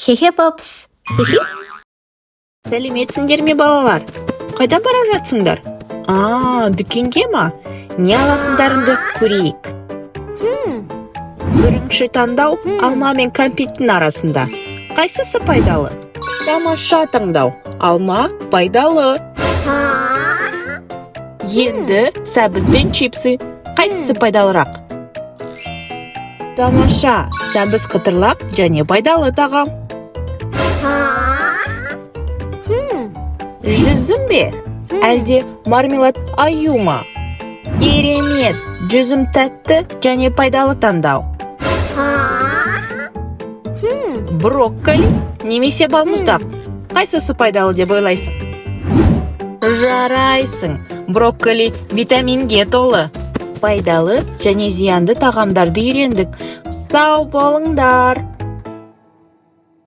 Хе-хе, папс. Хе-хе. Сәлеметсіңдер ме, балалар? Қайда бара жатсыңдар? А, дүкенге ма? Не алатындарыңды көрейік. Бірінші таңдау алма мен кәмпиттің арасында. Қайсысы пайдалы? Тамаша таңдау. Алма пайдалы. Енді сәбіз бен чипсы. Қайсысы пайдалырақ? Тамаша, сәбіз қытырлақ және пайдалы тағам. Жүзім бе? Әлде мармелад аю ма? Керемет! Жүзім тәтті және пайдалы таңдау. Брокколи немесе балмұздақ? Қайсысы пайдалы деп ойлайсың? Жарайсың! Брокколи витаминге толы. Пайдалы және зиянды тағамдарды үйрендік. Сау болыңдар!